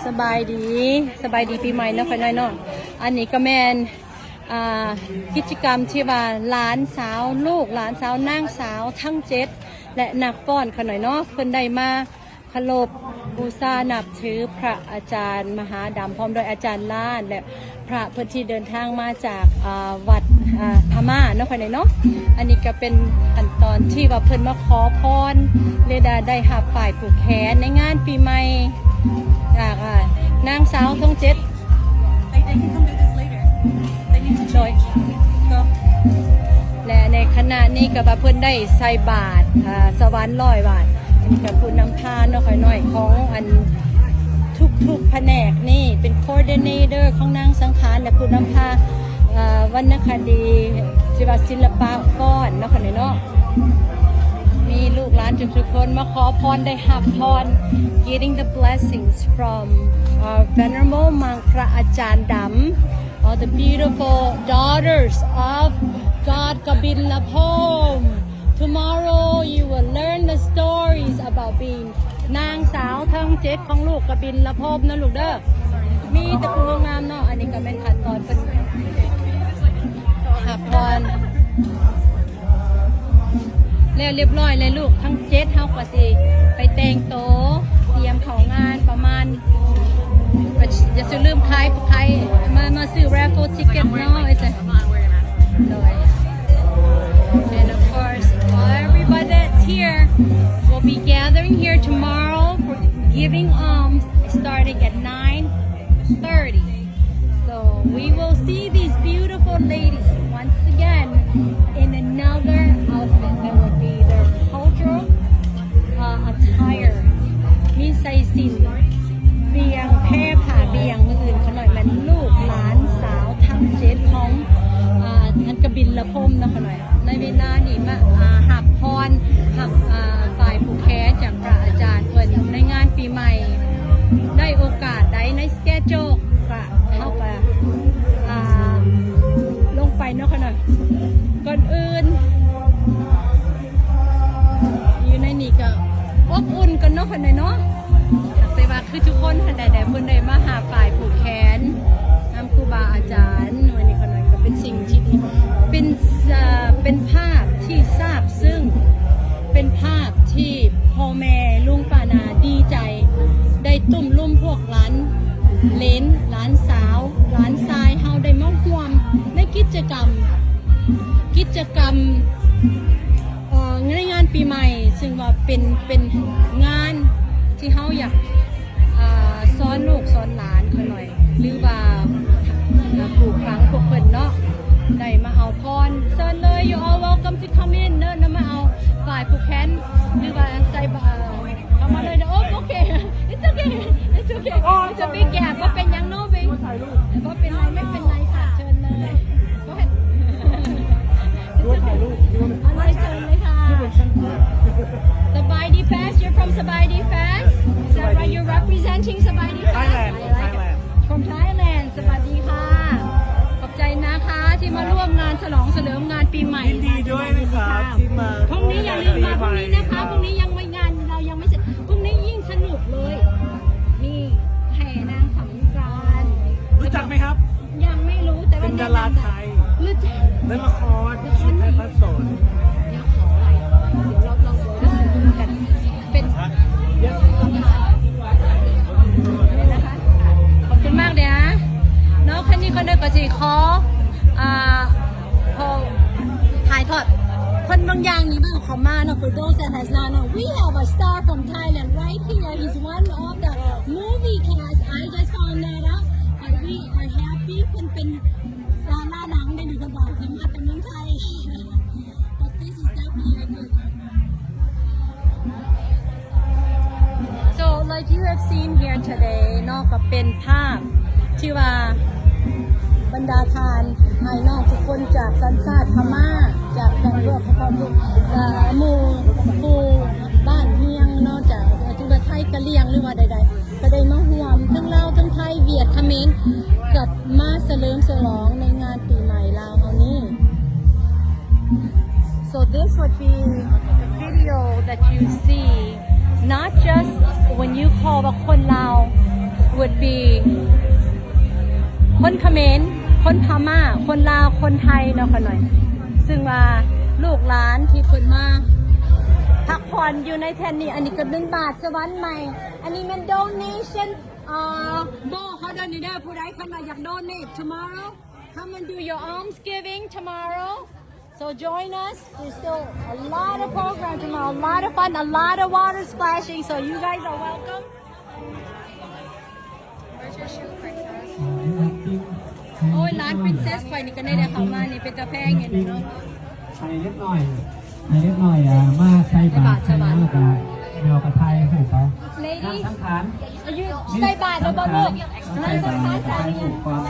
ສະບາຍດີ ສະບາຍດີປີໃໝ່ເນາະ ຂ້ອຍນ້ອຍເນາະ. ອັນນີ້ກໍແມ່ນ ອ່າ ກິດຈະກຳທີ່ວ່າຫຼານສາວ ລູກຫຼານສາວ ນາງສາວທັງເຈັດ ແລະ ນັກຟ້ອນຂ້ານ້ອຍເນາະ ເພິ່ນໄດ້ມາເຄົາລົບບູຊານັບຖືພະອາຈານມະຫາດຳ ພ້ອມດ້ວຍອາຈານລ້ານ ແລະ ພະເພິ່ນທີ່ເດີນທາງມາຈາກ ອ່າ ວັດ ອ່າ ພະມ້າເນາະ ຂ້ອຍນ້ອຍເນາະ. ອັນນີ້ກໍເປັນຂັ້ນຕອນທີ່ວ່າເພິ່ນມາຂໍພອນ ແລະ ໄດ້ຮັບຝ້າຍຜູກແຂນໃນງານປີໃໝ່ຈາກ ອ່າ ນາງສາວທອງເຈັດ. ໂດຍ ແລະ ໃນຂະນະນີ້ກໍວ່າເພິ່ນໄດ້ໃສ່ບາດ ອ່າ ສະຫວັນຮ້ອຍບາດ. ອັນນີ້ກໍຜູ້ນຳພາເນາະ ຂ້ອຍນ້ອຍ ຂອງອັນທຸກໆພະແນກນີ້ ເປັນ coordinator ຂອງນາງສັງຂານ ແລະ ຜູ້ນຳພາ ອ່າ ວັນນະຄະດີ ທີ່ວ່າສິລະປະຟ້ອນເນາະ ຂ້ອຍນ້ອຍເນາະ. ມີລູກຫຼານທຸກໆຄົນມາຂໍພອນ ໄດ້ຮັບພອນ getting the blessings from our venerable ມັງພະອາຈານດຳ. All the beautiful daughters of God Kabinlaphom. Tomorrow you will learn the stories about being ນາງສາວທັງເຈັດຂອງລູກກະບິນລະພົມເນາະລູກເດີ. ມີແຕ່ຜູ້ງາມໆເນາະ. ອັນນີ້ກໍແມ່ນຂັ້ນຕອນເພິ່ນຮັບພອນ ແລ້ວຮຽບຮ້ອຍແລ້ວລູກ ທັງເຈັດ ເຮົາກໍຊິໄປແຕ່ງໂຕ ຕຽມເຂົ້າງານປະມານ ຢ່າຊິລືມຂາຍ ຂາຍ ມາ ມາຊື້ raffle ticket ເນາະ. ໂດຍ and of course everybody that's here will be gathering here tomorrow for giving alms starting at nine thirty. So we will see these beautiful ladies once again in another outfit that would be their cultural, uh, attire. ມີໃສ່ສິ້ນ ບ່ຽງແພຜ້າບ່ຽງ ມື້ອື່ນຂະນ້ອຍແມ່ນລູກຫຼານສາວທັງເຈັດຂອງ ອ່າ ອັນກະບິນລະພົມເນາະ ຂະນ້ອຍ. ໃນເວລານີ້ມາ ອ່າ ຮັບພອນ ຮັບ ອ່າ ຝ້າຍຜູກແຂນຈາກພະອາຈານເພິ່ນໃນງານປີໃໝ່ ໄດ້ໂອກາດໃດໃນ schedule ກະເຮົາກະ ອ່າ ລົງໄປເນາະ ຂະນ້ອຍ. ກ່ອນອື່ນ ຢູ່ໃນນີ້ກໍອົບອຸ່ນກັນເນາະ ຂະນ້ອຍເນາະ. ແຕ່ວ່າຄືທຸກຄົນຫັ້ນແຫຼະ ໄດ້ ເພິ່ນໄດ້ມາຮັບຝ້າຍຜູກແຂນນຳຄູບາອາຈານ ມື້ນີ້ ຂະນ້ອຍ ກໍເປັນສິ່ງທີ່ດີ ເປັນ ເປັນພາບທີ່ຊາບຊຶ້ງ ເປັນພາບທີ່ພໍ່ແມ່ລຸງປ້ານ້າດີໃຈ ໄດ້ຕຸ້ມລຸມພວກຫຼານເຫຼນ ຫຼານສາວ ຫຼານຊາຍເຮົາໄດ້ມາຮ່ວມໃນກິດຈະກຳ ກິດຈະກຳ ເອີ ໃນງານປີໃໝ່ ຊຶ່ງວ່າເປັນ ເປັນງານທີ່ເຮົາຢາກ ອ່າ ສອນລູກສອນຫຼານຂ້ານ້ອຍ ຫຼືວ່າ ອ່າ ປູກຝັງພວກເພິ່ນເນາະ ໄດ້ມາເອົາພອນ. ເຊີນເລີຍ you all welcome to come in ເດີ ນຳມາເອົາຝ້າຍຜູກແຂນ ຫຼືວ່າໃສ່ບາດ ເຂົ້າມາເລີຍເດີ. ໂອ້ ໂອເຄ it's okay, it's okay, it's a big gap. ບໍ່ເປັນຫຍັງ no big, ບໍ່ເປັນໄລ ໄມ່ເປັນໄລຄ່ະ ເຊີນເລີຍ. ເຊີນເລີຍ ເຊີນເລີຍຄ່ະ. ສະບາຍດີແຟສ you're from ສະບາຍດີແຟສ is that right? You're representing ສະບາຍດີແຟສ Thailand, from Thailand. ສະຫວັດດີຄ່ະ ຂອບໃຈນະຄະທີ່ມາຮ່ວມງານສະຫຼອງສະເຫຼີມງານປີໃໝ່. ຍິນດີດ້ວຍນະຄະທີ່ມາ ພວກນີ້ຢ່າລືມມາ ພວກນີ້ນະຄະ ພວກນີ້ຍັງໄມ່ ງານເຮົາຍັງໄມ່ເສັດ ພວກນີ້ຍິ່ງສະໜຸກເລີຍ. ນີ້ແຫ່ນາງສັງການ ຮູ້ຈັກໄໝຄັບ? ຍັງໄມ່ຮູ້ ແຕ່ວ່າ ເປັນດາລາໄທ ແນະນຳໄດ້ ຮູ້ຈັກ ເຫຼັນລະຄອນ ລະຄອນໄທ ຊື່ໄພພັດສອນ. ດຽວເຮົາ ເຮົາ ເຮົາ ເຮົາ ເຮົາ ເຮົາ ເປັນ ຂອບຄຸນມາກເດີເນາະ. ຄັນນີ້ຄົນໃດກໍຊິຂໍ ອ່າ ຂໍຖ່າຍທອດ ຄົນບາງຢ່າງນີ້ເວົ້າເຂົ້າມາເນາະ. For those that has not known, we have a star from Thailand right here. He's one of the movie cast. I just found that out. And we are happy. ເພິ່ນເປັນດາລາໜັງໄດ້ນີ້ ເພິ່ນບອກເພິ່ນມາແຕ່ເມືອງໄທ. But this is definitely a good one. So like you have seen here today ເນາະ ກໍເປັນພາບທີ່ວ່າບັນດາທ່ານອ້າຍນ້ອງທຸກຄົນຈາກສັນຊາດພະມ້າ ຈາກແຟນເວີກຂອງເຮົາ ເອີ ໝູ່ຄູ່ບ້ານຮຽງເນາະ ຈາກ ຫຼືວ່າໄທກະຫຼຽງ ຫຼືວ່າໃດໆ ກໍໄດ້ມາຮ່ວມ ທັງລາວ ທັງໄທ ຫວຽດ ຂະເໝນ ກັບມາສະເຫຼີມສະຫຼອງໃນງານປີໃໝ່ລາວເຮົານີ້. So this would be the video that you see, not just when you call ບອກຄົນລາວ would be ຄົນຂະເໝນ ຄົນພະມ້າ ຄົນລາວ ຄົນໄທເນາະຂະນ້ອຍ ຊຶ່ງວ່າລູກຫຼານທີ່ເພິ່ນມາພັກຜ່ອນຢູ່ໃນແທ່ນນີ້ ອັນນີ້ກະເປັນບາດສະຫວັນໃໝ່ ອັນນີ້ແມ່ນ donation ເອີ ບອກເຂົາເດີນີ້ເດີ ຜູ້ໃດຄັນວ່າຢາກ donate tomorrow, come and do your almsgiving tomorrow. So join us. There's still a lot of program tomorrow, a lot of fun, a lot of water splashing. So you guys are welcome. Where's your shoe, princess? ໂອ້ຍ ຫຼານ princess ຂ້ອຍນີ້ກະໄດ້ເຂົ້າມານີ້ ເປັນຕາແພງຢູ່ເນາະ. ໃຫ້ເລັກນ້ອຍ ໃຫ້ເລັກນ້ອຍ ອ່າ ມາໃສ່ບາດໃສ່ຫຍັງ ແລ້ວກະແມ່ເອົາກະຖ່າຍຮູບເອົາ. Ladies, ສັງຂານ you ໃສ່ບາດແລ້ວບໍ່ລູກ? ໃສ່ບາດ ຖ່າຍຮູບກ່ອນ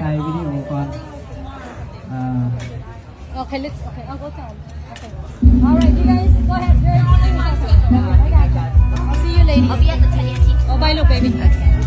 ຖ່າຍວິດີໂອກ່ອນ. ອ່າ Okay, let's, okay, I'll go tell them. Okay. All right, you guys, go ahead. Very cute. I got you. I'll see you, ladies. I'll be at the ten eighteen. Oh, bye, little baby. Okay.